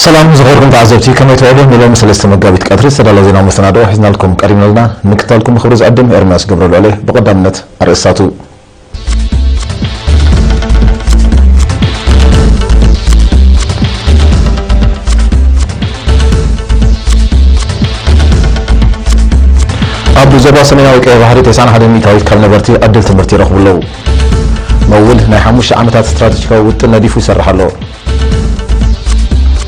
ሰላም ዝኸበርኩም ተዓዘብቲ፣ ከመይ ትውዕሉ? ንሎሚ ሰለስተ መጋቢት ቀትሪ ዝተዳለወ ዜናዊ መሰናድኦ ሒዝናልኩም ቀሪብና ኣለና። ንምክትታልኩም ብኽብሪ ዝዕድም ኤርምያስ ገብረልዑል እየ። ብቐዳምነት ኣርእስታቱ። ኣብ ዞባ ሰሜናዊ ቀይሕ ባሕሪ ተስዓን ሓደን ሚእታዊት ካብ ነበርቲ ዕድል ትምህርቲ ይረኽቡ ኣለዉ። መውል ናይ ሓሙሽተ ዓመታት ስትራተጂካዊ ውጥን ነዲፉ ይሰርሕ ኣሎ።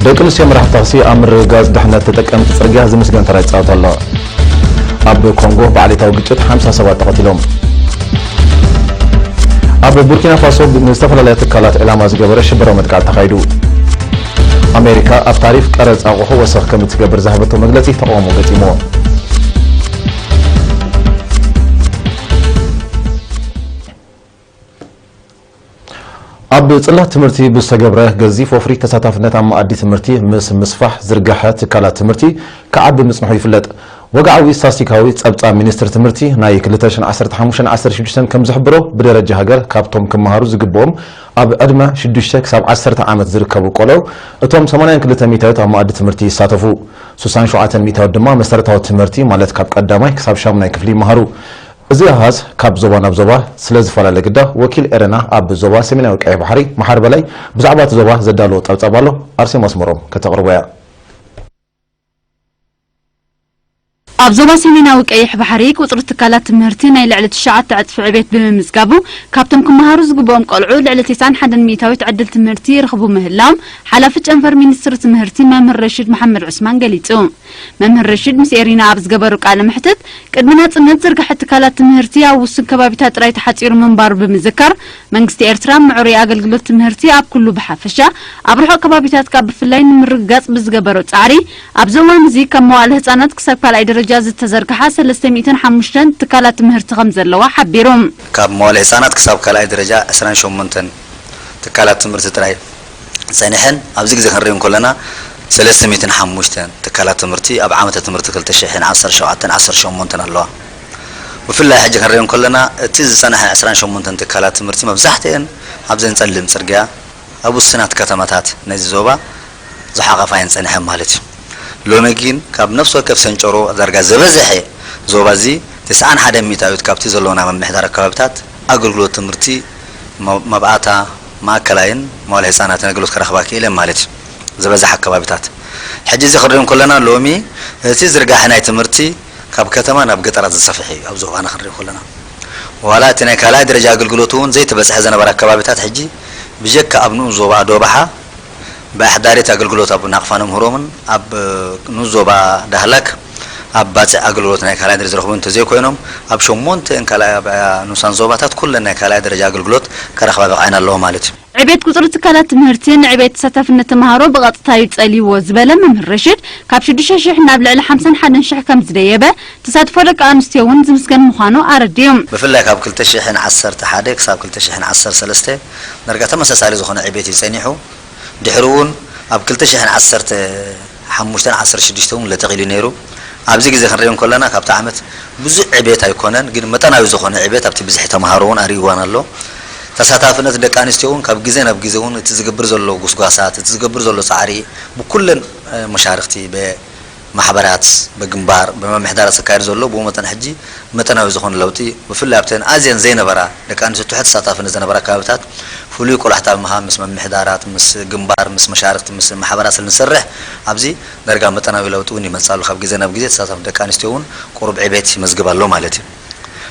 ደቂ ኣንስትዮ መራሕቲ ታክሲ ኣብ ምርግጋጽ ድሕነት ተጠቀምቲ ጽርግያ ዝምስገን ተራ ይጻወታ ኣለዋ። ኣብ ኮንጎ ብዓሌታዊ ግጭት ሓምሳ ሰባት ተቐቲሎም። ኣብ ቡርኪና ፋሶ ንዝተፈላለያ ትካላት ዕላማ ዝገበረ ሽበራዊ መጥቃዕቲ ተኻይዱ። ኣሜሪካ ኣብ ታሪፍ ቀረጽ ኣቑሑ ወሰኽ ከም እትገብር ዝሃበቶ መግለጺ ተቓውሞ ገጢምዎ። ኣብ ጽላት ትምህርቲ ብዝተገብረ ገዚፍ ወፍሪ ተሳታፍነት ኣብ መኣዲ ትምህርቲ ምስ ምስፋሕ ዝርግሐ ትካላት ትምህርቲ ክዓቢ ምጽንሑ ይፍለጥ። ወግዓዊ ስታስቲካዊ ጸብጻብ ሚኒስትሪ ትምህርቲ ናይ ክልተ ሽሕን ዓሰርተ ሓሙሽተን ዓሰርተ ሽዱሽተን ከም ዝሕብሮ፣ ብደረጃ ሃገር ካብቶም ክመሃሩ ዝግብኦም ኣብ ዕድመ ሽዱሽተ ክሳብ ዓሰርተ ዓመት ዝርከቡ ቆልዑ፣ እቶም ሰማንያን ክልተ ሚእታዊት ኣብ መኣዲ ትምህርቲ ይሳተፉ። ስሳን ሸውዓተን ሚእታዊት ድማ መሰረታዊ ትምህርቲ፣ ማለት ካብ ቀዳማይ ክሳብ ሻምናይ ክፍሊ ይመሃሩ። እዚ ኣሃዝ ካብ ዞባ ናብ ዞባ ስለ ዝፈላለ ግዳ፣ ወኪል ኤረና ኣብ ዞባ ሰሜናዊ ቀይሕ ባሕሪ መሓር በላይ ብዛዕባ እቲ ዞባ ዘዳለዎ ጸብጻብ ኣሎ። ኣርሴማ ኣስመሮም ከተቕርቦ እያ። ኣብ ዞባ ሰሜናዊ ቀይሕ ባሕሪ ቁጽሪ ትካላት ትምህርቲ ናይ ልዕሊ ትሽዓተ ዕጽፊ ዕቤት ብምምዝጋቡ፣ ካብቶም ክመሃሩ ዝግብኦም ቆልዑ ልዕሊ ተስዓን ሓደን ሚእታዊት ዕድል ትምህርቲ ይረኽቡ ምህላዎም ሓላፊ ጨንፈር ሚኒስትሪ ትምህርቲ መምህር ረሺድ መሓመድ ዑስማን ገሊጹ። መምህር ረሺድ ምስ ኤሪና ኣብ ዝገበሩ ቃለ መሕትት፣ ቅድሚ ናጽነት ዝርግሐ ትካላት ትምህርቲ ኣብ ውሱን ከባቢታት ጥራይ ተሓጺሩ ምንባሩ ብምዝካር፣ መንግስቲ ኤርትራ ምዕሩይ ኣገልግሎት ትምህርቲ ኣብ ኩሉ ብሓፈሻ፣ ኣብ ርሑቕ ከባቢታት ከኣ ብፍላይ ንምርግጋጽ ብዝገበሮ ጻዕሪ፣ ኣብዚ እዋን እዚ ካብ መዋእለ ህጻናት ክሳብ ካልኣይ ደረጃ ዝተዘርግሓ ሰለስተ ሚእትን ሓሙሽተን ትካላት ትምህርቲ ከም ዘለዋ ሓቢሩ። ካብ መዋእለ ህጻናት ክሳብ ካልኣይ ደረጃ ዕስራን ሸሞንተን ትካላት ትምህርቲ ጥራይ ጸኒሐን፣ ኣብዚ ግዜ ክንርኢ እንከለና ሰለስተ ሚእትን ሓሙሽተን ትካላት ትምህርቲ ኣብ ዓመተ ትምህርቲ ክልተ ሽሕን ዓሰርተ ሸውዓተን ዓሰርተ ሸሞንተን ኣለዋ። ብፍላይ ሕጂ ክንርኢ እንከለና፣ እቲ ዝጸንሐ ዕስራን ሸሞንተን ትካላት ትምህርቲ መብዛሕትአን ኣብዘን ጸሊም ጽርግያ ኣብ ውሱናት ከተማታት ናይዚ ዞባ ዝሓቐፋ እየን ጸኒሐን ማለት እዩ። ሎሚ ግን ካብ ነፍሲ ወከፍ ሰንጨሮ ዳርጋ ዝበዝሐ ዞባ እዚ ተስዓን ሓደን ሚእታዊት ካብቲ ዘለውና ምምሕዳር ኣከባቢታት ኣገልግሎት ትምህርቲ መ-፣ መብኣታ ማእከላይን መዋለ ህጻናትን ኣገልግሎት ክረኽባ ክኢለን ማለት እዩ። ዝበዝሐ ኣከባቢታት ሕጂ እዚ ክንሪኦ እንከለና ሎሚ እቲ ዝርጋሐ ናይ ትምህርቲ ካብ ከተማ ናብ ገጠራት ዝሰፍሐ እዩ። ኣብ ዞባና ክንሪኦ ከለና ዋላ እቲ ናይ ካልኣይ ደረጃ ኣገልግሎት እውን ዘይተበጽሐ ዝነበረ ኣከባቢታት ሕጂ ብጀካ ኣብ ንኡስ ዞባ ዶባሓ ብኣሕዳሪት ኣገልግሎት ኣብ ናቕፋ ነምህሮምን ኣብ ንኡስ ዞባ ዳህላክ ኣብ ባጽዕ ኣገልግሎት ናይ ካልኣይ ደረጃ ዝረኽቡ እንተዘይኮይኖም ኣብ ሸሞንተ ካልኣይ ኣብ ንኡሳን ዞባታት ኩለን ናይ ካልኣይ ደረጃ ኣገልግሎት ከረኽባ በቕዐን ኣለዎ ማለት እዩ። ዕቤት ቁጽሪ ትካላት ትምህርቲ ንዕቤት ተሳታፍነት ተመሃሮ ብቐጥታ እዩ ጸልይዎ ዝበለ መምህር ረሽድ፣ ካብ ሽዱሽተ ሽሕ ናብ ልዕሊ ሓምሳን ሓደን ሽሕ ከም ዝደየበ፣ ተሳትፎ ደቂ ኣንስትዮ እውን ዝምስገን ምዃኑ ኣረዲኡ። ብፍላይ ካብ ክልተ ሽሕን ዓሰርተ ሓደ ክሳብ ክልተ ሽሕን ዓሰርተ ሰለስተ ዳርጋ ተመሳሳሊ ዝኾነ ዕቤት እዩ ጸኒሑ። ድሕሪ እውን ኣብ ክልተ ሽሕን ዓሰርተ ሓሙሽተን ዓሰርተ ሽዱሽተን እውን ለጠቕ ኢሉ ነይሩ። ኣብዚ ግዜ ክንሪኦ እንከለና ካብቲ ዓመት ብዙሕ ዕቤት ኣይኮነን፣ ግን መጠናዊ ዝኾነ ዕቤት ኣብቲ ብዝሒ ተምሃሮ እውን ኣርእይዋን ኣሎ። ተሳታፍነት ደቂ ኣንስትዮ እውን ካብ ግዜ ናብ ግዜ እውን እቲ ዝገብር ዘሎ ጉስጓሳት፣ እቲ ዝገብር ዘሎ ጻዕሪ ብኩለን፣ እ፣ መሻርኽቲ፣ ብማሕበራት፣ ብግንባር፣ ብምምሕዳራት ዝካየድ ዘሎ ብኡ መጠን ሕጂ መጠናዊ ዝኾነ ለውጢ፣ ብፍላይ ኣብተን ኣዝየን ዘይነበራ ደቂ ኣንስትዮ ትሑት ተሳታፍነት ዝነበራ ከባቢታት ፍሉይ ቆላሕታ ብምሃብ ምስ ምምሕዳራት፣ ምስ ግንባር፣ ምስ መሻርኽቲ፣ ምስ ማሕበራት ስለ ንሰርሕ ኣብዚ ዳርጋ መጠናዊ ለውጢ እውን ይመጽእ ኣሎ። ካብ ግዜ ናብ ግዜ ተሳታፍነት ደቂ ኣንስትዮ እውን ቁሩብ ዕቤት ይመዝግብ ኣሎ ማለት እዩ።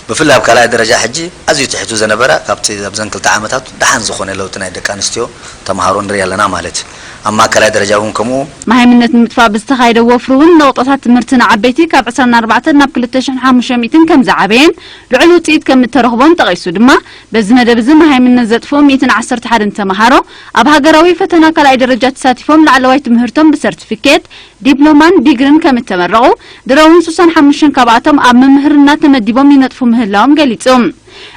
ብፍላይ ኣብ ካልኣይ ደረጃ ሕጂ ኣዝዩ ትሕቱ ዝነበረ ካብቲ ኣብዘን ክልተ ዓመታት ደሓን ዝኾነ ለውጢ ናይ ደቂ ኣንስትዮ ተምሃሮ ንርኢ ኣለና ማለት እዩ። ኣብ ማእከላይ ደረጃ እውን ከምኡ። መሃይምነት ንምጥፋእ ብዝተኻየደ ወፍሪ እውን ነቑጣታት ትምህርቲ ንዓበይቲ ካብ ዕስራን ኣርባዕተን ናብ ክልተ ሽሕን ሓሙሽተ ሚእትን ከም ዝዓበየን ልዑል ውጽኢት ከም እተረኽቦን ጠቒሱ ድማ፣ በዚ መደብ እዚ መሃይምነት ዘጥፍኡ ሚእትን ዓሰርተ ሓደን ተምሃሮ ኣብ ሃገራዊ ፈተና ካልኣይ ደረጃ ተሳቲፎም ላዕለዋይ ትምህርቶም ብሰርቲፊኬት፣ ዲፕሎማን ዲግሪን ከም እተመረቑ፣ ድሮ እውን ስሳን ሓሙሽተን ካብኣቶም ኣብ ምምህርና ተመዲቦም ይነጥፉ ምህላዎም ገሊጹ።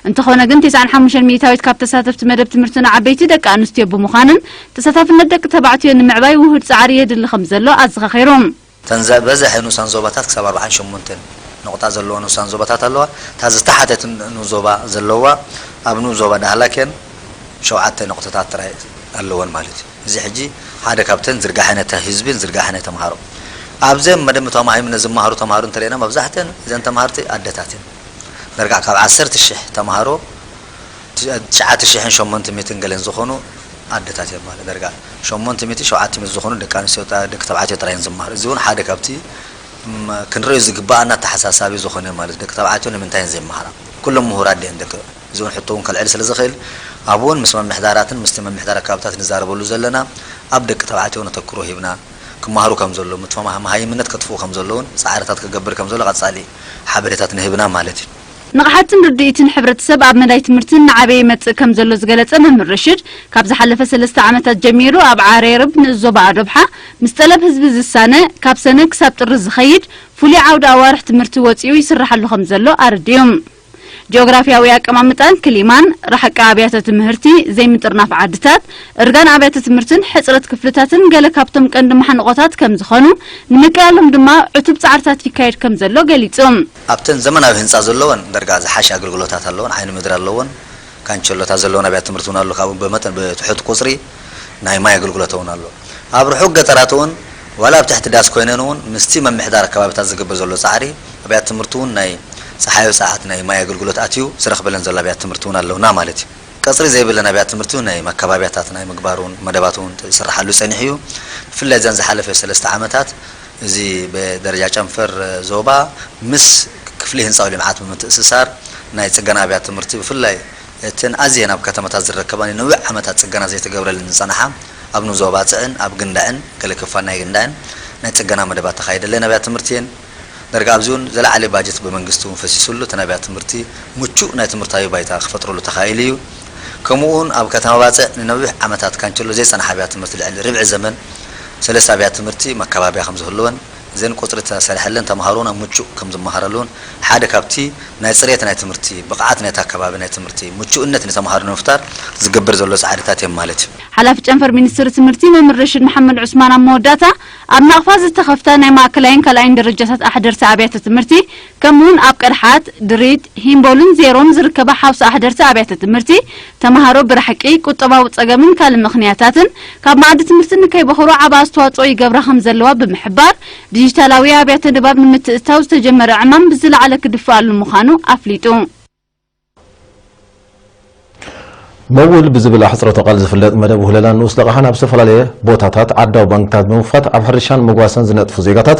እንተኾነ ግን፣ ተስዓን ሓሙሽተን ሚእታዊት ካብ ተሳተፍቲ መደብ ትምህርቲ ንዓበይቲ ደቂ ኣንስትዮ ብምዃነን፣ ተሳታፍነት ደቂ ተባዕትዮ ንምዕባይ ውሁድ ጻዕሪ የድሊ ከም ዘሎ ኣዘኻኺሩ። እተን ዝበዝሐ ንኡሳን ዞባታት ክሳብ ኣርባዓን ሸሞንተን ነቑጣ ዘለወን ንኡሳን ዞባታት ኣለዋ። እታ ዝተሓተት ንኡስ ዞባ ዘለዋ፣ ኣብ ንኡስ ዞባ ዳህላክ እየን ሸውዓተ ነቑጣታት ጥራይ ኣለወን ማለት እዩ። እዚ ሕጂ ሓደ ካብተን ዝርጋሐ ነታ ህዝብን ዝርጋሐ ናይ ተምሃሮ። ኣብዘን መደብ ተማሂምነት ዝመሃሩ ተምሃሮ እንተለና መብዛሕተን እዘን ተምሃርቲ ኣደታት እየን። ደርጋ ካብ ዓሰርተ ሽሕ ተምሃሮ ትሽዓተ ሽሕን ሸሞንተ ሚእትን ገለን ዝኾኑ ኣደታት እዮም ማለት ደርጋ ሸሞንተ ሚእቲ ሸውዓተ ሚእቲ ዝኾኑ ደቂ ኣንስትዮ ጥራ-፣ ደቂ ተባዕትዮ ጥራይ እዮም ዝመሃሩ። እዚ እውን ሓደ ካብቲ ም-፣ ክንርእዮ ዝግባኣና ኣተሓሳሳቢ ዝኾነ ማለት ደቂ ተባዕትዮ ንምንታይ እዮም ዘይመሃራ? ኩሎም ምሁራት ድዮም ደቂ እዚ እውን ሕቶ እውን ከልዕል ስለ ዝኽእል፣ ኣብኡ እውን ምስ መምሕዳራትን ምስቲ መምሕዳር ኣካባብታት ንዛረበሉ ዘለና፣ ኣብ ደቂ ተባዕትዮ ነተክሮ ሂብና ክመሃሩ ከም ዘለዎም፣ እቲ መሃ-፣ መሃይምነት ከጥፍኡ ከም ዘለውን ጻዕርታት ክገብር ከም ዘሎ ቀጻሊ ሓበሬታት ንህብና ማለት እዩ። ንቕሓትን ርድኢትን ሕብረተሰብ ኣብ መዳይ ትምህርቲ እናዓበየ ይመጽእ ከም ዘሎ ዝገለጸ መምህር ረሽድ፣ ካብ ዝሓለፈ ሰለስተ ዓመታት ጀሚሩ ኣብ ዓሬርብ ንኡስ ዞባ ኣዶብሓ ምስ ጠለብ ህዝቢ ዝሳነ፣ ካብ ሰነ ክሳብ ጥሪ ዝኸይድ ፍሉይ ዓውዲ ኣዋርሕ ትምህርቲ ወጺኡ ይስርሓሉ ከም ዘሎ ኣረዲኡ። ጂኦግራፊያዊ ኣቀማምጣን ክሊማን፣ ርሕቂ ኣብያተ ትምህርቲ፣ ዘይምጥርናፍ ዓድታት፣ እርጋን ኣብያተ ትምህርትን ሕጽረት ክፍልታትን ገለ ካብቶም ቀንዲ ማሕንቖታት ከም ዝኾኑ፣ ንምቅላሎም ድማ ዕቱብ ጻዕርታት ይካየድ ከም ዘሎ ገሊጹ። ኣብተን ዘመናዊ ህንጻ ዘለወን ደርጋ ዝሓሸ ኣገልግሎታት ኣለወን፣ ዓይኒ ምድሪ ኣለወን፣ ካንቸሎታት ዘለወን ኣብያተ ትምህርቲ እውን ኣሎ። ካብኡ ብመጠን ብትሑት ቁጽሪ ናይ ማይ ኣገልግሎት እውን ኣሎ። ኣብ ርሑቕ ገጠራት እውን ዋላ ኣብ ትሕቲ ዳስ ኮይነን እውን ምስቲ መምሕዳር ኣከባቢታት ዝግበር ዘሎ ጻዕሪ ኣብያተ ትምህርቲ እውን ናይ ጸሓያዊ ሰዓት ናይ ማይ ኣገልግሎት ኣትዩ ዝረኽበለን ዘሎ ኣብያተ ትምህርቲ እውን ኣለውና ማለት እዩ። ቀጽሪ ዘይብለን ኣብያተ ትምህርቲ እውን ናይ መከባብያታት ናይ ምግባር እውን መደባት እውን ይስርሓሉ ጸኒሑ እዩ። ብፍላይ እዘን ዝሓለፈ ሰለስተ ዓመታት እዚ ብደረጃ ጨንፈር ዞባ ምስ ክፍሊ ህንጻዊ ልምዓት ብምትእስሳር ናይ ጽገና ኣብያተ ትምህርቲ ብፍላይ እተን ኣዝየን ኣብ ከተማታት ዝርከባ ንነዊሕ ዓመታት ጽገና ዘይተገብረለን ዝጸንሓ ኣብ ንኡስ ዞባ ባጽዕን ኣብ ግንዳዕን ገለ ክፋል ናይ ግንዳዕን ናይ ጽገና መደባት ተኻይደለን ኣብያተ ትምህርቲ እየን። ደርጋ ኣብዚ እውን ዘለዓለ ባጀት ብመንግስቲ እውን ፈሲሱሉ እተን ኣብያተ ትምህርቲ ምቹእ ናይ ትምህርታዊ ባይታ ክፈጥረሉ ተኻኢሉ እዩ። ከምኡ እውን ኣብ ከተማ ባጽዕ ንነዊሕ ዓመታት ካንቸሎ ዘይጸንሓ ኣብያተ ትምህርቲ ልዕሊ ርብዒ ዘመን ሰለስተ ኣብያተ ትምህርቲ መከባብያ ከም ዝህልወን እዘን ቁጽሪ ተሰሪሐለን ተምሃሮና ምቹእ ከም ዝመሃረሉን ሓደ ካብቲ ናይ ጽሬት ናይ ትምህርቲ ብቕዓት ናይቲ ኣከባቢ ናይ ትምህርቲ ምቹእነት ንተምሃሮ ንምፍጣር ዝግበር ዘሎ ጻዕርታት እዮም ማለት እዩ። ሓላፊ ጨንፈር ሚኒስትሪ ትምህርቲ መምህር ረሽድ መሓመድ ዑስማን ኣብ መወዳእታ ኣብ ናቕፋ ዝተኸፍታ ናይ ማእከላይን ካልኣይን ደረጃታት ኣሕደርቲ ኣብያተ ትምህርቲ ከምኡውን ኣብ ቀድሓት፣ ድሪት፣ ሂምቦልን ዜሮን ዝርከባ ሓውሲ ኣሕደርቲ ኣብያተ ትምህርቲ ተምሃሮ ብራሕቂ፣ ቁጠባዊ ጸገምን ካልእ ምኽንያታትን ካብ መኣዲ ትምህርቲ ንከይበኹሩ ዓቢ ኣስተዋጽኦ ይገብራ ከም ዘለዋ ብምሕባር፣ ዲጂታላዊ ኣብያተ ንባብ ንምትእትታው ዝተጀመረ ዕማም ብዝለዓለ ክድፍኣሉ ምዃኑ ኣፍሊጡ። መውል ብዝብል ኣሕጽሮተ ቃል ዝፍለጥ መደብ ውህለላን ንኡስ ለቓሕን ኣብ ዝተፈላለየ ቦታታት ዓዳዊ ባንክታት ብምኽፋት ኣብ ሕርሻን መጓሰን ዝነጥፉ ዜጋታት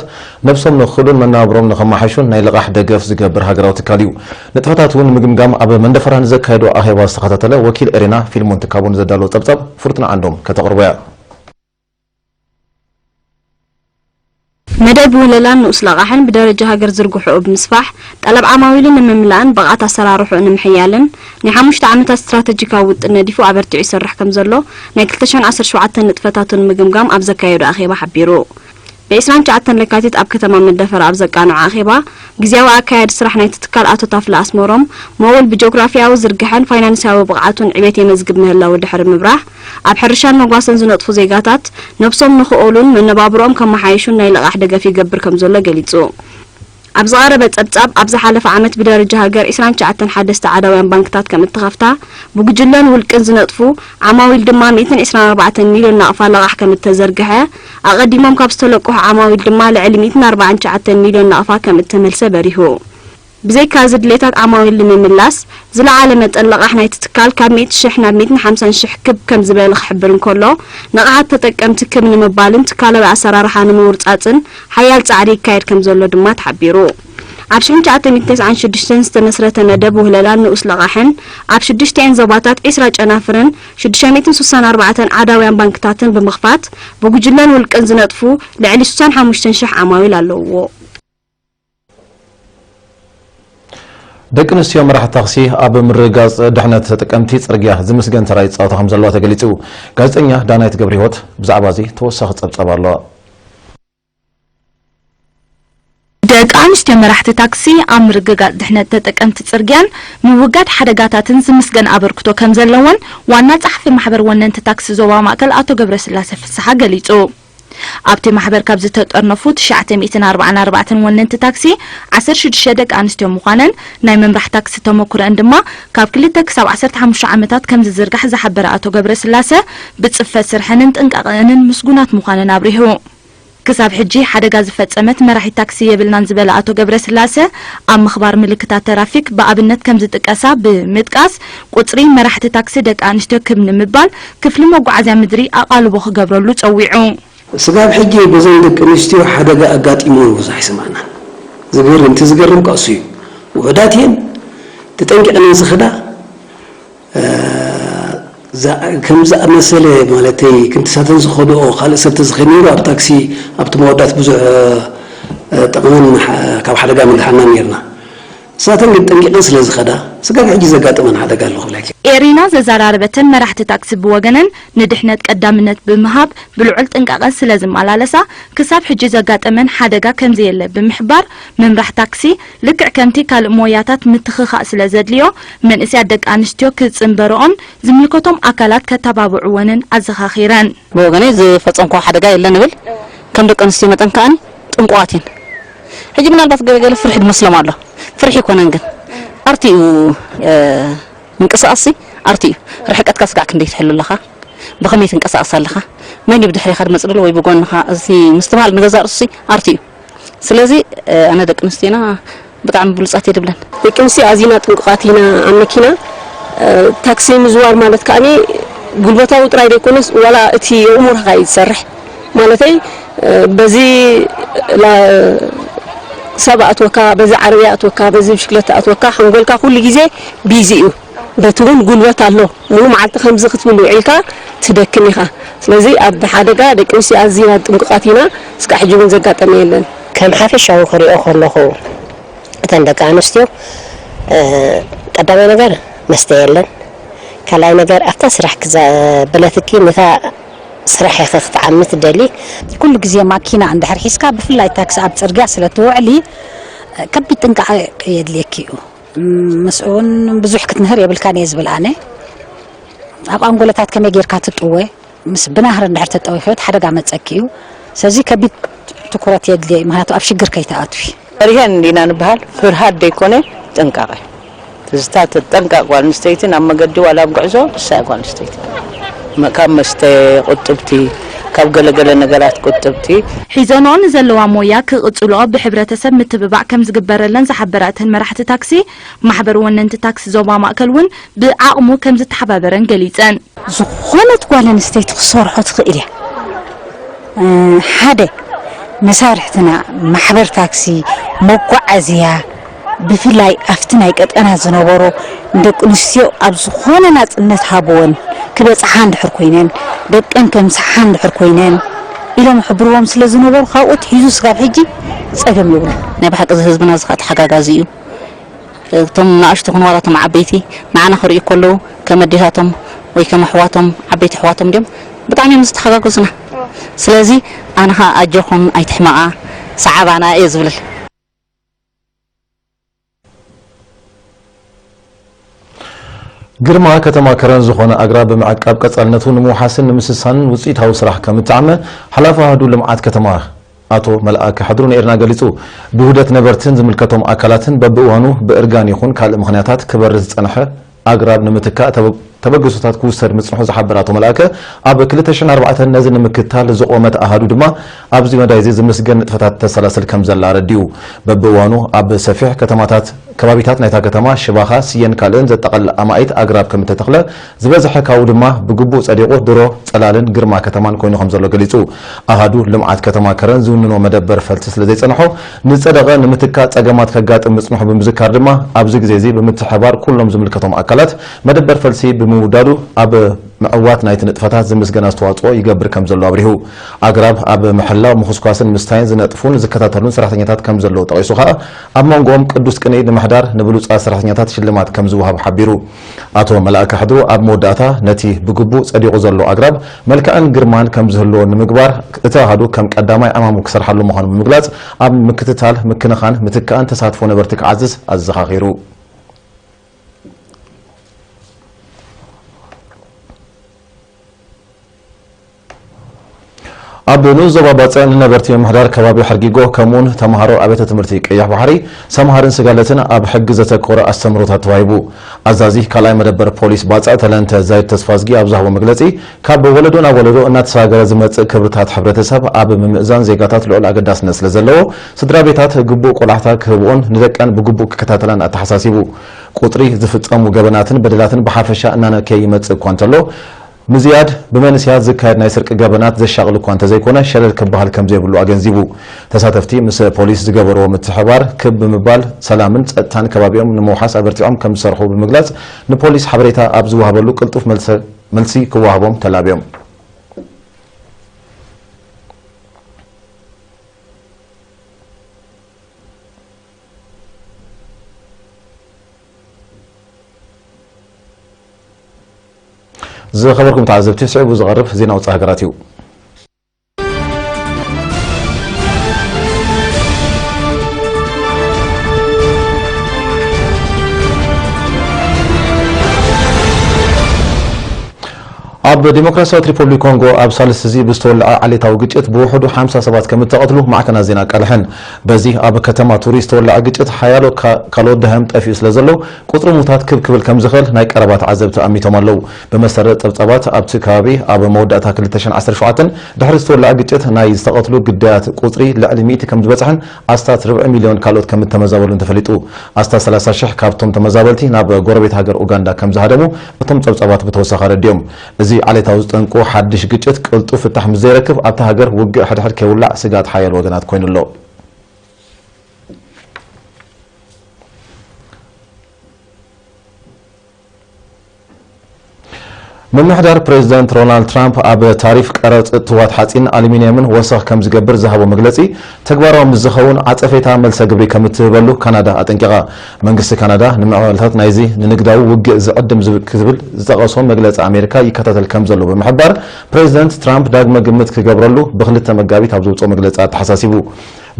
ነብሶም ንኽእሉን መነባብሮም ንኸመሓሹን ናይ ልቓሕ ደገፍ ዝገብር ሃገራዊ ትካል እዩ። ንጥፈታት እውን ንምግምጋም ኣብ መንደፈራ ንዘካየዶ ኣኼባ ዝተኸታተለ ወኪል ኤሬና ፊልሞን ትካቦ ንዘዳለዎ ጸብጻብ ፍርቱና ዓንዶም ከተቕርቦ እያ። መደብ ውህለላን ንኡስ ለቓሕን ብደረጃ ሃገር ዝርግሕኡ ብምስፋሕ፣ ጠለብ ዓማዊሉ ንምምላእን ብቕዓት ኣሰራርሕኡ ንምሕያልን ናይ ሓሙሽተ ዓመታት ስትራተጂካዊ ውጥን ነዲፉ ኣበርቲዑ ይሰርሕ ከም ዘሎ ናይ ክልተ ሽሕን ዓሰርተ ሸውዓተን ንጥፈታቱ ንምግምጋም ኣብ ዘካየዶ ኣኼባ ሓቢሩ። ብ ዕስራን ትሽዓተን ለካቲት ኣብ ከተማ መደፈር ኣብ ዘቃንዖ ኣኼባ፣ ግዝያዊ ኣካያዲ ስራሕ ናይቲ ትካል ኣቶ ታፍለ ኣስመሮም፣ መውል ብጂኦግራፊያዊ ዝርግሐን ፋይናንሳዊ ብቕዓቱን ዕቤት የመዝግብ ምህላዉ ድሕሪ ምብራህ፣ ኣብ ሕርሻን መጓሰን ዝነጥፉ ዜጋታት ነብሶም ንኽእሉን መነባብሮኦም ከመሓይሹን ናይ ልቓሕ ደገፍ ይገብር ከም ዘሎ ገሊጹ። ኣብ ዝቐረበ ጸብጻብ፣ ኣብ ዝሓለፈ ዓመት ብደረጃ ሃገር ዕስራን ትሽዓተን ሓደስተ ዓዳውያን ባንክታት ከም እተኸፍታ፣ ብጉጅለን ውልቅን ዝነጥፉ ዓማዊል ድማ ሚእትን ዕስራን ኣርባዕተን ሚልዮን ናቕፋ ልቓሕ ከም እተዘርግሐ፣ ኣቐዲሞም ካብ ዝተለቅሑ ዓማዊል ድማ ልዕሊ ሚእትን ኣርባዓን ትሽዓተን ሚልዮን ናቕፋ ከም እተመልሰ በሪሁ። ብዘይካዚ ድሌታት ዓማዊል ንምምላስ ዝለዓለ መጠን ልቓሕ ናይቲ ትካል ካብ ሚእቲ ሽሕ ናብ ሚእትን ሓምሳን ሽሕ ክብ ከም ዝበለ ክሕብር እንከሎ፣ ንቕሓት ተጠቀምቲ ክብ ንምባልን ትካላዊ ኣሰራርሓ ንምውርጻጽን ሓያል ጻዕሪ ይካየድ ከም ዘሎ ድማ ተሓቢሩ። ኣብ ሽሕን ትሽዓተ ሚእትን ተስዓን ሽዱሽተን ዝተመስረተ መደብ ውህለላን ንኡስ ለቓሕን ኣብ ሽዱሽቲኤን ዞባታት ዕስራ ጨናፍርን ሽዱሽተ ሚእትን ስሳን ኣርባዕተን ዓዳውያን ባንክታትን ብምኽፋት ብጉጅለን ውልቅን ዝነጥፉ ልዕሊ ስሳን ሓሙሽተን ሽሕ ዓማዊል ኣለውዎ። ደቂ ኣንስትዮ መራሕቲ ታክሲ ኣብ ምርግጋጽ ድሕነት ተጠቀምቲ ጽርግያ ዝምስገን ተራ ይጻወታ ከም ዘለዋ ተገሊጹ። ጋዜጠኛ ዳናይት ገብረህይወት ብዛዕባ እዚ ተወሳኺ ጸብጻብ ኣለዋ። ደቂ ኣንስትዮ መራሕቲ ታክሲ ኣብ ምርግጋጽ ድሕነት ተጠቀምቲ ጽርግያን ምውጋድ ሓደጋታትን ዝምስገን ኣበርክቶ ከም ዘለወን ዋና ጸሓፊ ማሕበር ወነንቲ ታክሲ ዞባ ማእከል ኣቶ ገብረስላሴ ፍስሓ ገሊጹ። ኣብቲ ማሕበር ካብ ዝተጠርነፉ ትሽዓተ ሚእትን ኣርባዓን ኣርባዕተን ወነንቲ ታክሲ ዓሰርተ ሽዱሽተ ደቂ ኣንስትዮ ምዃነን፣ ናይ ምምራሕ ታክሲ ተመኩረን ድማ ካብ ክልተ ክሳብ ዓሰርተ ሓሙሽተ ዓመታት ከም ዝዝርጋሕ ዝሓበረ ኣቶ ገብረስላሰ፣ ብጽፈት ስርሐንን ጥንቃቐአንን ምስጉናት ምዃነን ኣብሪሁ። ክሳብ ሕጂ ሓደጋ ዝፈጸመት መራሒት ታክሲ የብልናን ዝበለ ኣቶ ገብረስላሰ፣ ኣብ ምኽባር ምልክታት ተራፊክ ብኣብነት ከም ዝጥቀሳ ብምጥቃስ፣ ቁጽሪ መራሕቲ ታክሲ ደቂ ኣንስትዮ ክብ ንምባል ክፍሊ መጓዓዝያ ምድሪ ኣቓልቦ ክገብረሉ ጸዊዑ። ስጋብ ሕጂ በዘን ደቂ ኣንስትዮ ሓደጋ ኣጋጢሙ ብዙሕ ኣይሰማዕናን። ዝገርም፣ እቲ ዝገርም ከኣ እሱ እዩ። ውሑዳት እየን፣ ተጠንቂቐን እየን ዝኸዳ። እ፣ ዛ-፣ ከም ዝኣመሰለ፣ ማለተይ፣ ክንትሳተን ዝኸድኦ ካልእ ሰብ ተዝኸይድ ነይሩ፣ ኣብ ታክሲ፣ ኣብቲ መወዳእታ ብዙሕ፣ እ፣ ጥቕምን ሓ-፣ ካብ ሓደጋ ምድሓና ነይርና። ንሳተን ግን ጠንቂቐን ስለ ዝኸዳ፣ ስጋብ ሕጂ ዘጋጥመን ሓደጋ ኣሎ ክብለኪ። ኤሪና ዘዘራረበተን መራሕቲ ታክሲ ብወገነን፣ ንድሕነት ቀዳምነት ብምሃብ ብልዑል ጥንቃቐ ስለ ዝመላለሳ፣ ክሳብ ሕጂ ዘጋጠመን ሓደጋ ከም ዘየለ ብምሕባር፣ ምምራሕ ታክሲ ልክዕ ከምቲ ካልእ ሞያታት ምትኽኻእ ስለ ዘድልዮ፣ መንእሰያት ደቂ ኣንስትዮ ክጽንበርኦን ዝምልከቶም ኣካላት ከተባብዕወንን ኣዘኻኺረን። ብወገነይ ዝፈጸምክዎ ሓደጋ የለን እብል። ከም ደቂ ኣንስትዮ መጠን ከኣኒ ጥንቁቓት እየን። ሕጂ ምናልባት ገለ ገለ ፍርሒ ዝመስሎም ኣሎ። ፍርሒ ኣይኮነን ግን፣ ኣርትዩ፣ እ፣ ምንቅስቓስሲ ኣርትዩ። ርሕቀትካ ስጋዕ ክንደይ ትሕሉ ኣለኻ? ብኸመይ ትንቀሳቐስ ኣለኻ? መን እዩ ብድሕሬኻ ዝመጽእ ዘሎ ወይ ብጎንኻ? እዚ ምስትብሃል ንገዛእ ርእሱሲ ኣርትዩ። ስለዚ፣ እ፣ ኣነ ደቂ ኣንስትዮና ብጣዕሚ ብሉጻት እየ ድብለን። ደቂ ኣንስትዮ ኣዚና ጥንቁቓት ኢና። ኣብ መኪና፣ እ፣ ታክሲ ምዝዋር ማለት ከኣኒ ጉልበታዊ ጥራይ ዘይኮነስ ዋላ እቲ ኣእምሮኻ እዩ ዝሰርሕ። ማለተይ፣ እ፣ በዚ ላ-፣ ሰብ ኣእትወካ፣ በዚ ዓረብያ ኣእትወካ፣ በዚ ብሽክለታ ኣእትወካ፣ ሓንጎልካ ኩሉ ግዜ ቢዚ እዩ። በቲ እውን ጉልበት ኣሎ። ሙሉ መዓልቲ ከምዚ ክትብል ውዒልካ ትደክም ኢኻ። ስለዚ ኣብ ሓደጋ ደቂ ኣንስትዮ ኣዚና ጥንቁቓት ኢና። እስካዕ ሕጂ እውን ዘጋጠመ የለን። ከም ሓፈሻዊ ክሪኦ ከለኹ፣ እተን ደቂ ኣንስትዮ፣ እ፣ ቀዳማይ ነገር መስተ የለን። ካልኣይ ነገር ኣብታ ስራሕ ክዛ-፣ በለትኪ ነታ ስራሕ ኢኺ ክትዓሚ ትደሊ። ኩሉ ግዜ ማኪና እንድሕር ሒዝካ፣ ብፍላይ ታክሲ ኣብ ጽርግያ ስለ ትውዕሊ፣ ከቢድ ጥንቃቐ የድልየኪ እዩ። ምስኡ እውን ብዙሕ ክትምህር የብልካን እየ ዝብል ኣነ። ኣብ ኣንጎለታት ከመይ ጌርካ ትጥወ፣ ምስ ብናህሪ እንድሕር ተጠዊኺ፣ እቲ ሓደጋ መጸኪ እዩ። ስለዚ ከቢድ ትኩረት የድልዮ እዩ፣ ምኽንያቱ ኣብ ሽግር ከይትኣትዊ። ፈሪሀን እንዲና ንበሃል፣ ፍርሃት ደይኮነ፣ ጥንቃቐ። ትዝታ ትጠንቀቕ ጓል ኣንስተይቲ ናብ መገዲ ዋላ ኣብ ጉዕዞ፣ ንሳ እያ ጓል ኣንስተይቲ። መ-፣ ካብ መስተ ቁጥብቲ፣ ካብ ገለገለ ነገራት ቁጥብቲ። ሒዘንኦ ንዘለዋ ሞያ ክቕጽልኦ ብሕብረተሰብ ምትብባዕ ከም ዝግበረለን ዝሓበራ እተን መራሕቲ ታክሲ፣ ማሕበር ወነንቲ ታክሲ ዞባ ማእከል እውን ብዓቕሙ ከም ዝተሓባበረን ገሊጸን። ዝኾነት ጓል ኣንስተይቲ ክትሰርሖ ትኽእል እያ። እ፣ ሓደ መሳርሕትና ማሕበር ታክሲ፣ መጓዓዝያ፣ ብፍላይ ኣብቲ ናይ ቀጠና ዝነበሩ ደቂ ኣንስትዮ ኣብ ዝኾነ ናጽነት ሃብወን ክበጽሓ እንድሕር ኮይነን፣ ደቀን ከምስሓ እንድሕር ኮይነን ኢሎም ይሕብርዎም ስለ ዝነበሩ፣ ካብኡ ኣትሒዙ ስጋብ ሕጂ ጸገም የብሉን። ናይ ብሓቂ እዚ ህዝብና እዚ ኸኣ ተሓጋጋዚ እዩ። እቶም ንኣሽቱ ኹኑ ዋላ እቶም ዓበይቲ ንዓና ክርእዩ ከለዉ፣ ከም ኣዴታቶም ወይ ከም ኣሕዋቶም፣ ዓበይቲ ኣሕዋቶም ድዮም፣ ብጣዕሚ እዮም ዝተሓጋገዙና። ስለዚ ኣነ ኸኣ ኣጆኹም ኣይትሕመቓ፣ ሰዓባና እየ ዝብል። ግርማ ከተማ ከረን ዝኾነ ኣግራብ ብምዕቃብ ቀጻልነቱ ንምውሓስን ንምስሳንን ውጽኢታዊ ስራሕ ከም እተዓመ ሓላፊ ኣሃዱ ልምዓት ከተማ ኣቶ መልኣከ ሕድሩ ንኤርና ገሊጹ። ብውህደት ነበርትን ዝምልከቶም ኣካላትን በብእዋኑ ብእርጋን ይኹን ካልእ ምኽንያታት ክበርስ ዝጸንሐ ኣግራብ ንምትካእ ተበ-፣ ተበግሶታት ክውሰድ ምጽንሑ ዝሓበረ ኣቶ መልኣከ፣ ኣብ ክልተ ሽሕን ኣርባዕተን ነዚ ንምክትታል ዝቖመት ኣሃዱ ድማ ኣብዚ መዳይ እዚ ዝምስገን ንጥፈታት ተሰላስል ከም ዘላ ኣረዲኡ። በብእዋኑ ኣብ ሰፊሕ ከተማታት፣ ከባቢታት ናይታ ከተማ ሽባኻ፣ ስየን ካልእን ዘጠቓልል ኣማኢት ኣግራብ ከም እተተኽለ፣ ዝበዝሐ ካብኡ ድማ ብግቡእ ጸዲቑ ድሮ ጸላልን ግርማ ከተማን ኮይኑ ከም ዘሎ ገሊጹ። ኣሃዱ ልምዓት ከተማ ከረን ዝውንኖ መደበር ፈልሲ ስለ ዘይጸንሖ፣ ንጸደቐ ንምትካእ ጸገማት ከጋጥም ምጽንሑ ብምዝካር ድማ፣ ኣብዚ ግዜ እዚ ብምትሕብባር ኩሎም ዝምልከቶም ኣካላት መደበር ፈልሲ ብምውዳዱ ኣብ ምዕዋት ናይቲ ንጥፈታት ዝምስገን ኣስተዋጽኦ ይገብር ከም ዘሎ ኣብሪሁ። ኣግራብ ኣብ ምሕላው፣ ምኹስኳስን ምስታይን ዝነጥፉን ዝከታተሉን ሰራሕተኛታት ከም ዘለዉ ጠቒሱ ኸኣ፣ ኣብ መንጎኦም ቅዱስ ቅንኢ ንምሕዳር ንብሉጻት ሰራሕተኛታት ሽልማት ከም ዝወሃብ ሓቢሩ። ኣቶ መልኣከ ሕድሩ ኣብ መወዳእታ፣ ነቲ ብግቡእ ጸዲቑ ዘሎ ኣግራብ መልክዕን ግርማን ከም ዝህልዎ ንምግባር፣ እቲ ኣሃዱ ከም ቀዳማይ ዕማሙ ክሰርሓሉ ምዃኑ ብምግላጽ፣ ኣብ ምክትታል፣ ምክንኻን፣ ምትካእን ተሳትፎ ነበርቲ ክዓዝዝ ኣዘኻኺሩ። ኣብ ንኡስ ዞባ ባጽዕ ንነበርቲ ምምሕዳር ከባቢ ሕርጊጎ፣ ከምኡውን ተምሃሮ ኣብያተ ትምህርቲ ቀይሕ ባሕሪ፣ ሰምሃርን ስጋለትን ኣብ ሕጊ ዘተኮረ ኣስተምህሮታት ተዋሂቡ። ኣዛዚ ካልኣይ መደበር ፖሊስ ባጽዕ ተለንተ ዛይድ ተስፋዝጊ ኣብ ዝሃቦ መግለጺ፣ ካብ ወለዶ ናብ ወለዶ እናተሰጋገረ ዝመጽእ ክብርታት ሕብረተሰብ ኣብ ምምእዛን ዜጋታት ልዑል ኣገዳስነት ስለ ዘለዎ፣ ስድራ ቤታት ግቡእ ቆላሕታ ክህብኦን ንደቀን ብግቡእ ክከታተላን ኣተሓሳሲቡ። ቁጽሪ ዝፍጸሙ ገበናትን በደላትን ብሓፈሻ እናነከየ ይመጽእ እኳ እንተሎ፣ ምዝያድ ብመንስያት ዝካየድ ናይ ስርቂ ገበናት ዘሻቕል እኳ እንተዘይኮነ፣ ሸለል ክበሃል ከምዘይብሉ ኣገንዚቡ። ተሳተፍቲ ምስ ፖሊስ ዝገበርዎ ምትሕባር ክብ ብምባል ሰላምን ጸጥታን ከባቢኦም ንምውሓስ ኣበርቲዖም ከም ዝሰርሑ ብምግላጽ፣ ንፖሊስ ሓበሬታ ኣብ ዝወሃበሉ ቅልጡፍ መልሰ-፣ መልሲ ክወሃቦም ተላብዮም። ዝኸበርኩም ተዓዘብቲ፣ ስዒቡ ዝቐርብ ዜና ውጻእ ሃገራት እዩ። ኣብ ዲሞክራሲያዊት ሪፐብሊክ ኮንጎ ኣብ ሳልስቲ እዚ ብዝተወለዐ ዓሌታዊ ግጭት ብውሕዱ ሓምሳ ሰባት ከም እተቐትሉ ማዕከናት ዜና ኣቃልሐን። በዚ ኣብ ከተማ ቱሪ ዝተወለዐ ግጭት ሓያሎ ካ-፣ ካልኦት ደሃዮም ጠፊኡ ስለ ዘሎ፣ ቁጽሪ ሙታት ክብ ክብል ከም ዝኽእል ናይ ቀረባ ተዓዘብቲ ኣሚቶም ኣለዉ። ብመሰረት ጸብጻባት ኣብቲ ከባቢ ኣብ መወዳእታ ክልተ ሽሕን ዓሰርተ ሸውዓተን ድሕሪ ዝተወለዐ ግጭት ናይ ዝተቐትሉ ግዳያት ቁጽሪ ልዕሊ ሚእቲ ከም ዝበጽሐን ኣስታት ርብዒ ሚልዮን ካልኦት ከም እተመዛበሉን ተፈሊጡ። ኣስታት ሰላሳ ሽሕ ካብቶም ተመዛበልቲ ናብ ጎረቤት ሃገር ኡጋንዳ ከም ዝሃደሙ እቶም ጸብጻባት ብተወሳኺ ኣረዲኦም። እዚ ዓሌታዊ ዝጠንቁ ሓድሽ ግጭት ቅልጡፍ ፍታሕ ምስ ዘይረክብ ኣብታ ሃገር ውግእ ሕድሕድ ከይውላዕ ስግኣት ሓያል ወገናት ኮይኑ ኣሎ። ምምሕዳር ፕሬዚደንት ሮናልድ ትራምፕ ኣብ ታሪፍ ቀረጽ እትዋት ሓጺን ኣሉሚንየምን ወሰኽ ከም ዝገብር ዝሃቦ መግለጺ ተግባራዊ ምስ ዝኸውን ዓጸፌታ መልሰ ግብሪ ከም እትህበሉ ካናዳ ኣጠንቂቓ። መንግስቲ ካናዳ ንምዕባለታት ናይዚ ንንግዳዊ ውግእ ዝዕድም ዝብ-፣ ክትብል ዝጠቐሶ መግለጺ ኣሜሪካ ይከታተል ከም ዘሎ ብምሕባር ፕሬዚደንት ትራምፕ ዳግመ ግምት ክገብረሉ ብክልተ መጋቢት ኣብ ዝውፅኦ መግለጺ ኣተሓሳሲቡ።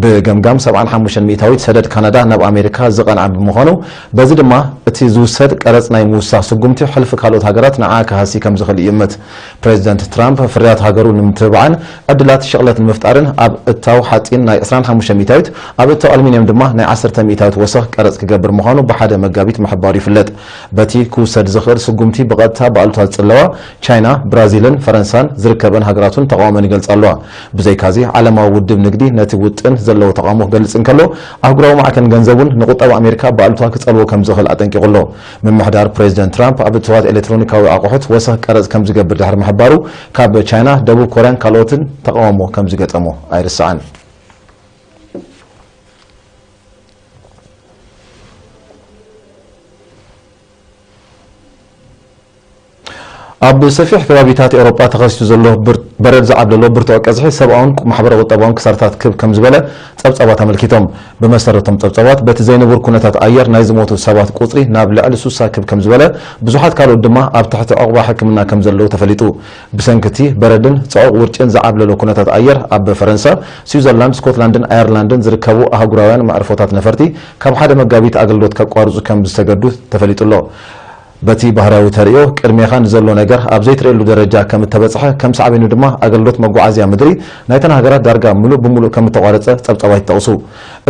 ብገምጋም ሰብዓን ሓሙሽተን ሚእታዊት ሰደድ ካናዳ ናብ ኣሜሪካ ዝቐንዐ ብምዃኑ፣ በዚ ድማ እቲ ዝውሰድ ቀረጽ ናይ ምውሳኽ ስጉምቲ ሕልፊ ካልኦት ሃገራት ንዓ ክሃሲ ከም ዝኽእል ይእምት። ፕሬዚደንት ትራምፕ ፍርያት ሃገሩ ንምትብባዕን ዕድላት ሽቕለት ንምፍጣርን ኣብ እታው ሓጺን ናይ ዕስራን ሓሙሽተን ሚእታዊት፣ ኣብ እታው ኣሉሚንየም ድማ ናይ ዓሰርተ ሚእታዊት ወሰኽ ቀረጽ ክገብር ምዃኑ ብሓደ መጋቢት ምሕባሩ ይፍለጥ። በቲ ክውሰድ ዝኽእል ስጉምቲ ብቐጥታ ብኣሉታ ዝጽለዋ ቻይና፣ ብራዚልን ፈረንሳን ዝርከበን ሃገራቱን ተቓውሞን ይገልጻ ኣለዋ። ብዘይካዚ፣ ዓለማዊ ውድብ ንግዲ ነቲ ውጥን ዘለዎ ተቓውሞ ክገልጽ እንከሎ፣ ኣህጉራዊ ማዕከን ገንዘብ እውን ንቁጠባ ኣሜሪካ ብኣሉታ ክጸልዎ ከም ዝኽእል ኣጠንቂቑ ኣሎ። ምምሕዳር ፕሬዚደንት ትራምፕ ኣብ እትዋት ኤሌክትሮኒካዊ ኣቑሑት ወሰኽ ቀረጽ ከም ዝገብር ድሕሪ ምሕባሩ፣ ካብ ቻይና፣ ደቡብ ኮርያን ካልኦትን ተቓውሞ ከም ዝገጠሞ ኣይርሳዕን። ኣብ ሰፊሕ ከባቢታት ኤውሮጳ ተኸሲቱ ዘሎ ብር-፣ በረድ ዝዓብለሎ ብርቱዕ ቀዝሒ ሰብኣውን ማሕበረ-ቁጠባውን ክሳራታት ክብ ከም ዝበለ ጸብጻባት ኣመልኪቶም። ብመሰረቶም ጸብጻባት፣ በቲ ዘይንቡር ኩነታት ኣየር ናይ ዝሞቱ ሰባት ቁጽሪ ናብ ልዕሊ ሱሳ ክብ ከም ዝበለ፣ ብዙሓት ካልኦት ድማ ኣብ ትሕቲ ዕቑባ ሕክምና ከም ዘለዉ ተፈሊጡ። ብሰንኪ እቲ በረድን ጽዑቕ ውርጭን ዝዓብለሎ ኩነታት ኣየር፣ ኣብ ፈረንሳ፣ ስዊዘርላንድ፣ ስኮትላንድን ኣየርላንድን ዝርከቡ ኣህጉራውያን መዕርፎታት ነፈርቲ ካብ ሓደ መጋቢት ኣገልግሎት ከቋርጹ ከም ዝተገዱ ተፈሊጡ ኣሎ። በቲ ባህርያዊ ተርእዮ፣ ቅድሜኻ ንዘሎ ነገር ኣብ ዘይትርእየሉ ደረጃ ከም እተበጽሐ፣ ከም ሳዕቤኑ ድማ ኣገልግሎት መጓዓዝያ ምድሪ ናይተን ሃገራት ዳርጋ ምሉእ ብምሉእ ከም እተቋረጸ ጸብጻባት ይጠቕሱ።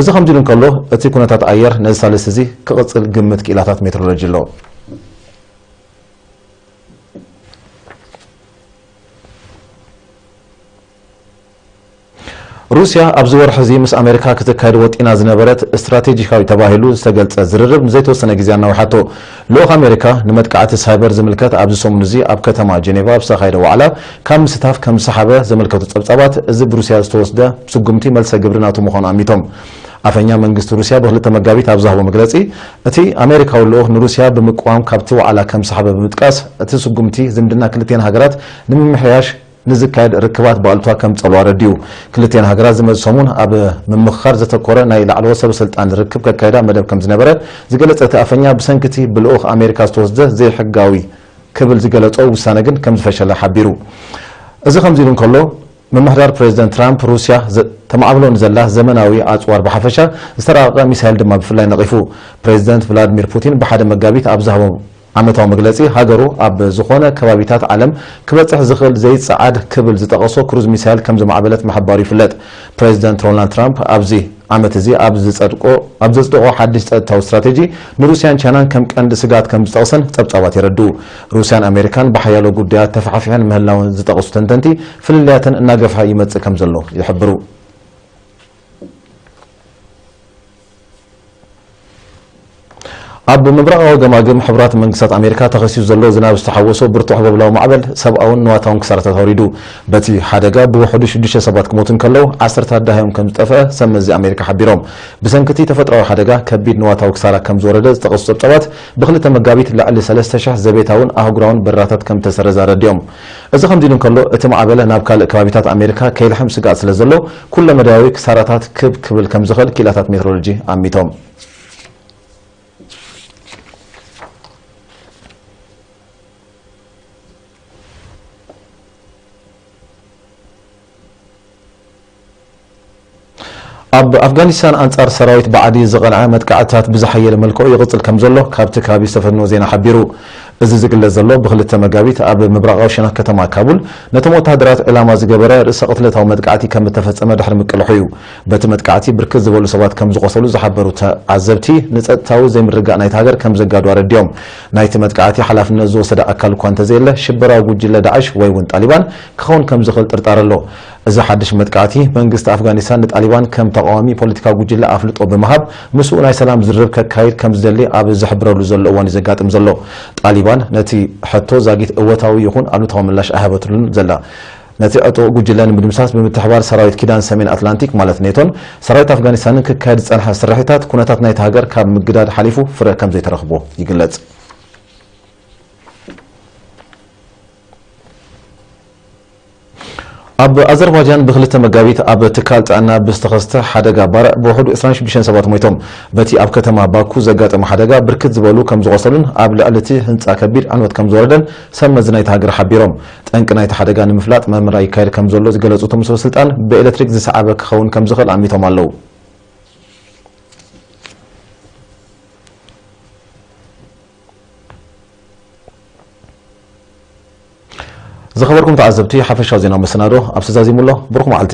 እዚ ከምዚ ኢሉ እንከሎ፣ እቲ ኩነታት ኣየር ነዚ ሳልስቲ እዚ ክቕጽል ግምት ክኢላታት ሜትሮሎጂ ኣሎ። ሩስያ ኣብዚ ወርሒ እዚ ምስ ኣሜሪካ ክትካየድ ወጢና ዝነበረት ስትራቴጂካዊ ተባሂሉ ዝተገልጸ ዝርርብ ንዘይተወሰነ ግዜ ኣናዊሓቶ። ልኡኽ ኣሜሪካ ንመጥቃዕቲ ሳይበር ዝምልከት ኣብዚ ሰሙን እዚ ኣብ ከተማ ጀኔቫ ኣብ ዝተኻየደ ዋዕላ ካብ ምስታፍ ከም ዝሰሓበ ዘመልከቱ ጸብጻባት፣ እዚ ብሩስያ ዝተወስደ ስጉምቲ መልሰ ግብሪ ናቱ ምዃኑ ኣሚቶም። ኣፈኛ መንግስቲ ሩስያ ብክልተ መጋቢት ኣብ ዝሃቦ መግለጺ፣ እቲ ኣሜሪካዊ ልኡኽ ንሩስያ ብምቅዋም ካብቲ ዋዕላ ከም ዝሰሓበ ብምጥቃስ፣ እቲ ስጉምቲ ዝምድና ክልቲኤን ሃገራት ንምምሕያሽ ንዝካየድ ርክባት ብኣሉታ ከም ዝጸልዋ ኣረዲኡ። ክልቲኤን ሃገራት ዝመጽእ ሰሙን ኣብ ምምኽኻር ዘተኮረ ናይ ላዕለዎት ሰበ ስልጣን ርክብ ከካይዳ መደብ ከም ዝነበረ ዝገለጸ እቲ ኣፈኛ፣ ብሰንኪ እቲ ብልኡኽ ኣሜሪካ ዝተወስደ ዘይሕጋዊ ክብል ዝገለጾ ውሳነ ግን ከም ዝፈሸለ ሓቢሩ። እዚ ከምዚ ኢሉ እንከሎ፣ ምምሕዳር ፕሬዚደንት ትራምፕ፣ ሩስያ ዘ-፣ ተማዕብሎ ንዘላ ዘመናዊ ኣጽዋር ብሓፈሻ፣ ዝተራቐቐ ሚሳይል ድማ ብፍላይ ነቒፉ። ፕሬዚደንት ቭላድሚር ፑቲን ብሓደ መጋቢት ኣብ ዝሃቦ ዓመታዊ መግለጺ ሃገሩ ኣብ ዝኾነ ከባቢታት ዓለም ክበጽሕ ዝኽእል ዘይጸዓድ ክብል ዝጠቐሶ ክሩዝ ሚሳይል ከም ዘማዕበለት ምሕባሩ ይፍለጥ። ፕሬዚደንት ዶናልድ ትራምፕ ኣብዚ ዓመት እዚ ኣብ ዝጸድቆ፣ ኣብ ዘጽደቆ ሓድሽ ጸጥታዊ ስትራቴጂ ንሩስያን ቻይናን ከም ቀንዲ ስግኣት ከም ዝጠቕሰን ጸብጻባት የረድኡ። ሩስያን ኣሜሪካን ብሓያሎ ጉዳያት ተፋሕፊሐን ምህላወን ዝጠቕሱ ተንተንቲ፣ ፍልልያተን እናገፍሐ ይመጽእ ከም ዘሎ ይሕብሩ። ኣብ ምብራቓዊ ገማግም ሕቡራት መንግስታት ኣሜሪካ ተኸሲቱ ዘሎ ዝናብ ዝተሓወሶ ብርቱዕ ህቦብላዊ ማዕበል ሰብኣውን ንዋታውን ክሳራታት ኣውሪዱ። በቲ ሓደጋ ብውሕዱ ሽዱሽተ ሰባት ክሞቱ እንከለዉ፣ ዓሰርታት ደሃዮም ከም ዝጠፍአ ሰብ መዚ ኣሜሪካ ሓቢሮም። ብሰንኪ እቲ ተፈጥሮኣዊ ሓደጋ ከቢድ ንዋታዊ ክሳራ ከም ዝወረደ ዝጠቐሱ ጸብጻባት፣ ብክልተ መጋቢት ልዕሊ ሰለስተ ሽሕ ዘቤታውን ኣህጉራውን በረራታት ከም ዝተሰረዘ ኣረዲኦም። እዚ ከምዚ ኢሉ እንከሎ፣ እቲ ማዕበለ ናብ ካልእ ከባቢታት ኣሜሪካ ከይልሕም ስግኣት ስለ ዘሎ፣ ኩለ መዳያዊ ክሳራታት ክብ ክብል ከም ዝኽእል ክኢላታት ሜትሮሎጂ ኣሚቶም። ኣብ ኣፍጋኒስታን ኣንጻር ሰራዊት ብዓዲ ዝቐንዐ መጥቃዕትታት ብዝሓየለ መልክዑ ይቕጽል ከም ዘሎ ካብቲ ከባቢ ዝተፈነወ ዜና ሓቢሩ። እዚ ዝግለጽ ዘሎ ብክልተ መጋቢት ኣብ ምብራቓዊ ሸነኽ ከተማ ካቡል ነቶም ወተሃደራት ዕላማ ዝገበረ ርእሰ ቅትለታዊ መጥቃዕቲ ከም እተፈጸመ ድሕሪ ምቅልሑ እዩ። በቲ መጥቃዕቲ ብርክት ዝበሉ ሰባት ከም ዝቖሰሉ ዝሓበሩ ተዓዘብቲ፣ ንጸጥታዊ ዘይምርግጋእ ናይቲ ሃገር ከም ዘጋዱ ኣረዲኦም። ናይቲ መጥቃዕቲ ሓላፍነት ዝወሰደ ኣካል እኳ እንተዘየለ፣ ሽበራዊ ጉጅለ ዳዕሽ ወይ እውን ጣሊባን ክኸውን ከም ዝኽእል ጥርጣረ ኣሎ። እዚ ሓድሽ መጥቃዕቲ፣ መንግስቲ ኣፍጋኒስታን ንጣሊባን ከም ተቓዋሚ ፖለቲካዊ ጉጅለ ኣፍልጦ ብምሃብ፣ ምስኡ ናይ ሰላም ዝርርብ ከካይድ ከም ዝደሊ ኣብ ዝሕብረሉ ዘሎ እዋን እዩ ዘጋጥም ዘሎ። ጣሊባን ነቲ ሕቶ ዛጊት እወታዊ ይኹን ኣሉታዊ ምላሽ ኣይሃበትሉን ዘላ። ነቲ ዕጡቕ ጉጅለ ንምድምሳስ ብምትሕባር ሰራዊት ኪዳን ሰሜን ኣትላንቲክ ማለት ኔቶን ሰራዊት ኣፍጋኒስታንን ክካየድ ዝጸንሐ ስርሒታት፣ ኩነታት ናይቲ ሃገር ካብ ምግዳድ ሓሊፉ ፍረ ከም ዘይተረኽቦ ይግለጽ። ኣብ ኣዘርባጃን ብክልተ መጋቢት ኣብ ትካል ጥዕና ብዝተኸስተ ሓደጋ ባርዕ ብውሕዱ ዕስራን ሽዱሽተን ሰባት ሞይቶም። በቲ ኣብ ከተማ ባኩ ዘጋጠመ ሓደጋ ብርክት ዝበሉ ከም ዝቖሰሉን ኣብ ልዕሊ እቲ ህንጻ ከቢድ ዕንወት ከም ዝወረደን ሰብ መዚ ናይቲ ሃገር ሓቢሮም። ጠንቂ ናይቲ ሓደጋ ንምፍላጥ መርመራ ይካየድ ከም ዘሎ ዝገለጹ እቶም ሰበ ስልጣን፣ ብኤሌክትሪክ ዝሰዓበ ክኸውን ከም ዝኽእል ኣሚቶም ኣለዉ። ዝኸበርኩም ተዓዘብቲ፣ ሓፈሻዊ ዜና መሰናዶ ኣብዚ ተዛዚሙ ኣሎ። ብሩኽ መዓልቲ።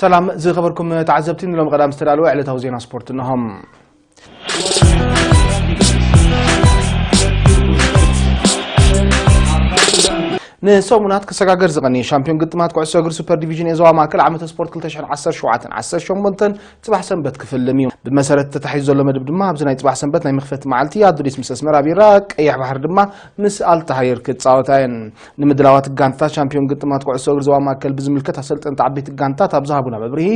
ሰላም ዝኸበርኩም ተዓዘብቲ፣ ንሎም ቀዳም ዝተዳለወ ዕለታዊ ዜና ስፖርት እነሆም። ንሰሙናት ክሰጋገር ዝቐነየ ሻምፒዮን ግጥማት ኩዕሶ እግሪ ሱፐር ዲቪዥን ኤ ዞባ ማእከል ዓመተ ስፖርት ክልተ ሽሕን ዓሰርተ ሸውዓተን ዓሰርተ ሸሞንተን ጽባሕ ሰንበት ክፍልም እዩ። ብመሰረት ተታሒዙ ዘሎ መደብ ድማ ኣብዚ ናይ ጽባሕ ሰንበት ናይ መኽፈቲ መዓልቲ ኣዱሊስ ምስ ኣስመራ ቢራ፣ ቀይሕ ባሕሪ ድማ ምስ ኣልታሃየር ክጻወታ እየን። ንምድላዋት ጋንታታት ሻምፒዮን ግጥማት ኩዕሶ እግሪ ዞባ ማእከል ብዝምልከት ኣሰልጠንቲ ዓበይቲ ጋንታታት ኣብ ዝሃቡና መብርሂ፣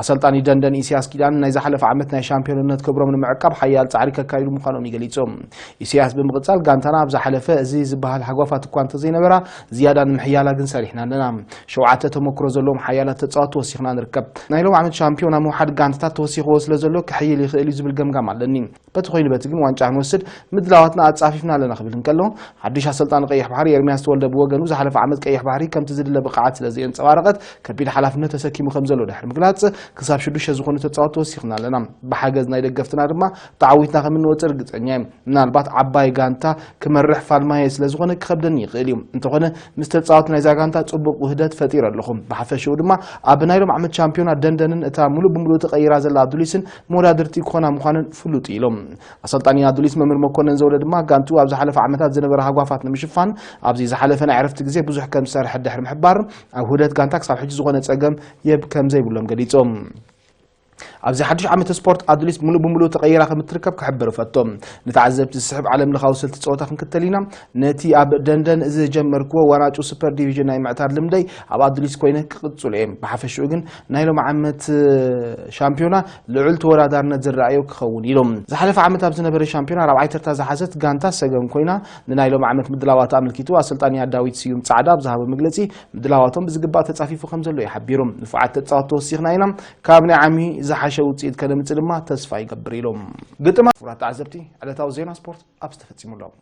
ኣሰልጣኒ ደንደን ኢሳያስ ኪዳን ናይ ዝሓለፈ ዓመት ናይ ሻምፒዮንነት ክብሮም ንምዕቃብ ሓያል ጻዕሪ ከካይዱ ምዃኖም እዩ ገሊጹ። ኢሳያስ ብምቕጻል፣ ጋንታና ኣብ ዝሓለፈ እዚ ዝበሃል ሃጓፋት እኳ እንተዘይነበራ፣ ዝያዳ ንምሕያላ ግን ሰሪሕና ኣለና። ሸውዓተ ተመክሮ ዘለዎም ሓያላት ተጻወትቲ ወሲኽና ንርከብ። ናይ ሎም ዓመት ሻምፒዮና ምውሓድ ጋንታታት ተወሲኽዎ ስለ ዘሎ ክሕይል ይኽእል እዩ ዝብል ገምጋም ኣለኒ። በቲ ኮይኑ በቲ ግን ዋንጫ ክንወስድ ምድላዋትና ኣጻፊፍና ኣለና ክብል እንከሎ፣ ሓድሽ ኣሰልጣኒ ቀይሕ ባሕሪ ኤርሚያስ ተወልደ ብወገኑ፣ ዝሓለፈ ዓመት ቀይሕ ባሕሪ ከምቲ ዝድለ ብቕዓት ስለ ዘየንጸባረቐት ከቢድ ሓላፍነት ተሰኪሙ ከም ዘሎ ድሕሪ ምግላጽ፣ ክሳብ ሽዱሽተ ዝኾኑ ተጻወትቲ ወሲኽና ኣለና። ብሓገዝ ናይ ደገፍትና ድማ ተዓዊትና ከም እንወጽእ ርግጸኛ እየ። ምናልባት ዓባይ ጋንታ ክመርሕ ፋልማየ ስለ ዝኾነ ክኸብደኒ ይኽእል እዩ። እንተኾነ ምስ ተጻወትቲ ናይዛ ጋንታ ጽቡቕ ውህደት ፈጢረ ኣለኹ። ብሓፈሽኡ ድማ ኣብ ናይ ሎም ዓመት ሻምፒዮና ደንደንን እታ ሙሉእ ብሙሉእ ተቐይራ ዘላ ኣዱሊስን መወዳድርቲ ክኾና ምዃነን ፍሉጥ እዩ ኢሎም። ኣሰልጣኒ ኣዱሊስ መምህር መኮነን ዘውደ ድማ፣ ጋንቱ ኣብ ዝሓለፈ ዓመታት ዝነበረ ሃጓፋት ንምሽፋን ኣብዚ ዝሓለፈ ናይ ዕረፍቲ ግዜ ብዙሕ ከም ዝሰርሐ ድሕሪ ምሕባር፣ ኣብ ውህደት ጋንታ ክሳብ ሕጂ ዝኾነ ጸገም የብ ከም ዘይብሎም ገሊጾም። ኣብዚ ሓድሽ ዓመት ስፖርት ኣዱሊስ ምሉእ ብምሉእ ተቐይራ ከም እትርከብ ክሕብር እፈቶ። ንተዓዘብቲ ዝስሕብ ዓለም ለኻዊ ስልቲ ጸወታ ክንክተል ኢና። ነቲ ኣብ ደንደን ዝጀመርክዎ ዋናጩ ሱፐር ዲቪዥን ናይ ምዕታር ልምደይ ኣብ ኣዱሊስ ኮይነ ክቕጽሎ እየ። ብሓፈሽኡ ግን ናይ ሎም ዓመት ሻምፒዮና ልዑል ተወዳዳርነት ዝረኣዮ ክኸውን ኢሎም። ዝሓለፈ ዓመት ኣብ ዝነበረ ሻምፒዮና ራብዓይ ተርታ ዝሓዘት ጋንታ ሰገን ኮይና፣ ንናይ ሎም ዓመት ምድላዋት ኣመልኪቱ ኣሰልጣኒያ ዳዊት ስዩም ጻዕዳ ኣብ ዝሃቦ መግለጺ፣ ምድላዋቶም ብዝግባእ ተጻፊፉ ከም ዘሎ እዩ ሓቢሩ። ንፉዓት ተጻወትቲ ወሲኽና ኢና፣ ካብ ናይ ዓሚ ዝሓሸ ውጽኢት ከነምጽእ ድማ ተስፋ ይገብር ኢሎም። ግጥማት ፍራት ተዓዘብቲ ዕለታዊ ዜና ስፖርት ኣብ ዝተፈጺሙሎም።